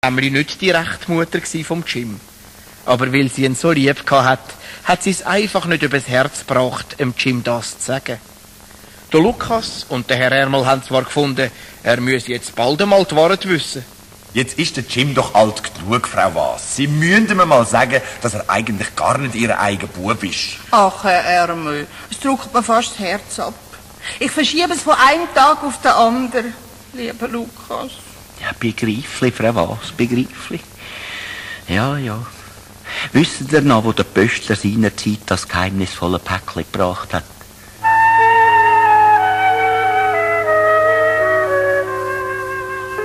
nämlich nicht die Rechtmutter vom Jim. Aber weil sie ihn so lieb hat, hat sie es einfach nicht übers Herz gebracht, dem Jim das zu sagen. Der Lukas und der Herr Ermel haben zwar gefunden, er müsse jetzt bald einmal die Wahrheit wissen. Jetzt ist der Jim doch alt genug, Frau Was. Sie müssen mir mal sagen, dass er eigentlich gar nicht Ihr eigener Bub ist. Ach, Herr Ermel, es drückt mir fast das Herz ab. Ich verschiebe es von einem Tag auf den anderen, lieber Lukas. Ja, begreiflich, Frau Was, begreiflich. Ja. Wissen Sie noch, wo der Pöstler seinerzeit das geheimnisvolle Päckchen gebracht hat?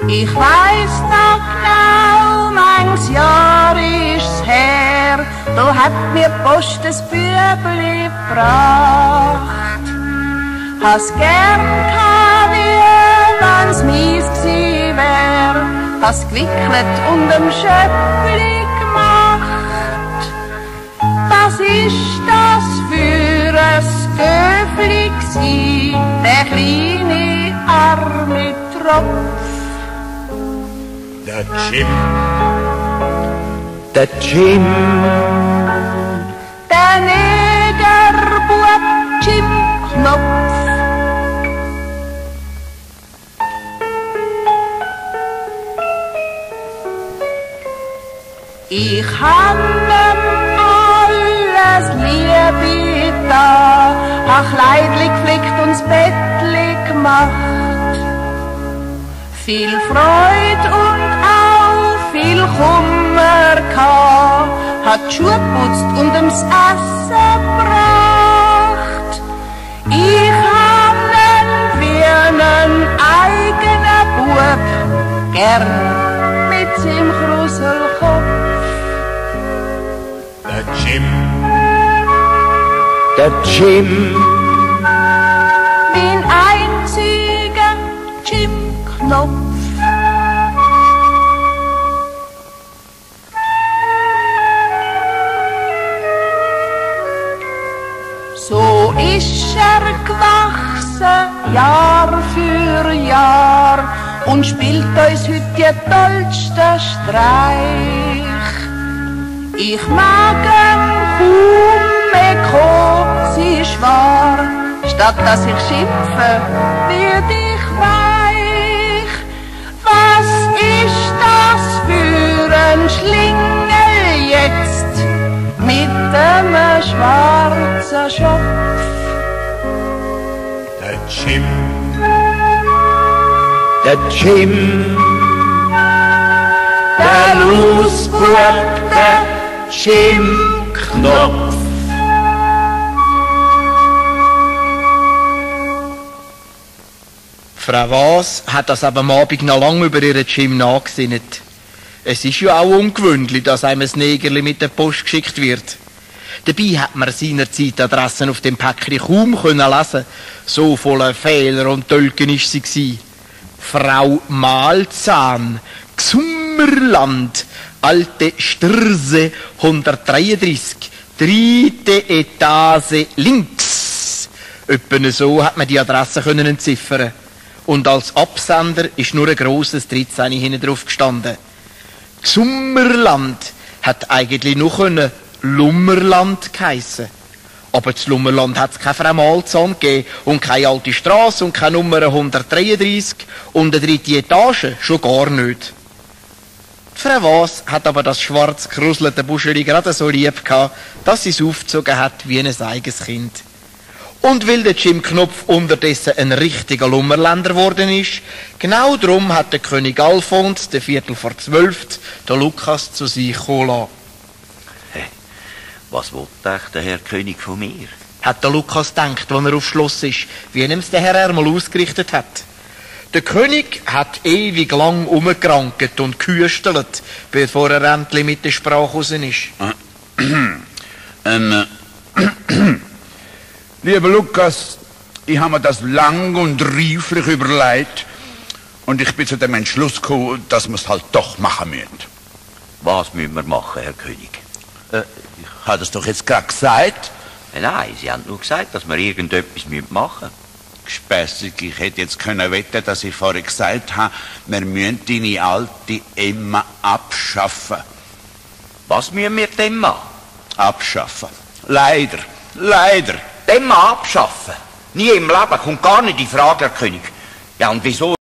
Ich weiss noch genau, manches Jahr ist's her, da hat mir die Post ein Bübli gebracht. Has gern gehabt, wie wenn's mies gsi wär, has gewickelt und dem Schöppli gemacht. Was ist das für ein Göfli gsi, der kleine arme Tropf? Der Jim. Der Jim. Der Negerbub Jim Knopf. Ich hab ihm alles Liebe da, a Kleidli geflickt und das Bettli gemacht. Viel Freude und auch viel Kummer gehabt, hat die Schuhe geputzt und ums Essen gebracht. Ich hab ihn wie einen eigenen Bub, gern mit seinem Kruselkopf. Der Jim. Der Jim. Mein einziger Jim-Knopf. So ist er gewachsen, Jahr für Jahr, und spielt uns heute die tollsten Streich. Ich mag ihn kaum mehr kommen, sie ist wahr, statt dass ich schimpfe, wird ich weich. Was ist das für ein Schlingel jetzt, mit dem schwarzen Schopf? Der Jim. Der Jim. Der Lusbub, der Jim-Knopf. Frau Was hat das aber am Abend noch lange über ihren Jim nachgesinnt. Es ist ja auch ungewöhnlich, dass einem ein Negerli mit der Post geschickt wird. Dabei hat man seinerzeit Adressen auf dem Päckchen kaum lesen. So voller Fehler und Tölken ist sie gsi. Frau Mahlzahn, Gsummerland, Alte Strse, 133, 3. Etage links. Etwa so hat man die Adresse entziffern. Und als Absender ist nur ein grosses 13 hinten drauf gestanden. Gsummerland hat eigentlich nur Lummerland geheissen. Aber zu Lummerland hat es keine Frau Mahlzahn gegeben und keine alte Strasse und keine Nummer 133 und eine 3. Etage schon gar nicht. Die Frau Was hat aber das schwarz gekruselte Buscheli gerade so lieb gehabt, dass sie es aufgezogen hat wie ein eigenes Kind. Und weil der Jim Knopf unterdessen ein richtiger Lummerländer geworden ist, genau darum hat der König Alfons, der 11:45, den Lukas zu sich kommen lassen. Was will der Herr König von mir? Hat der Lukas gedacht, als er aufs Schloss ist, wie ihm der Herr Ermel ausgerichtet hat. Der König hat ewig lang umgerankt und gehüstelt, bevor er endlich mit der Sprache raus ist. Lieber Lukas, ich habe mir das lang und reiflich überlegt und ich bin zu dem Entschluss gekommen, dass wir es halt doch machen müssen. Was müssen wir machen, Herr König? Ich habe das doch jetzt gerade gesagt. Nein, Sie haben nur gesagt, dass wir irgendetwas machen müssen. Gespässig, ich hätte jetzt können wetten, dass ich vorher gesagt habe, wir müssen deine alte Emma abschaffen. Was müssen wir die Emma? Abschaffen. Leider. Leider. Die Emma abschaffen? Nie im Leben, kommt gar nicht in Frage, Herr König. Ja, und wieso?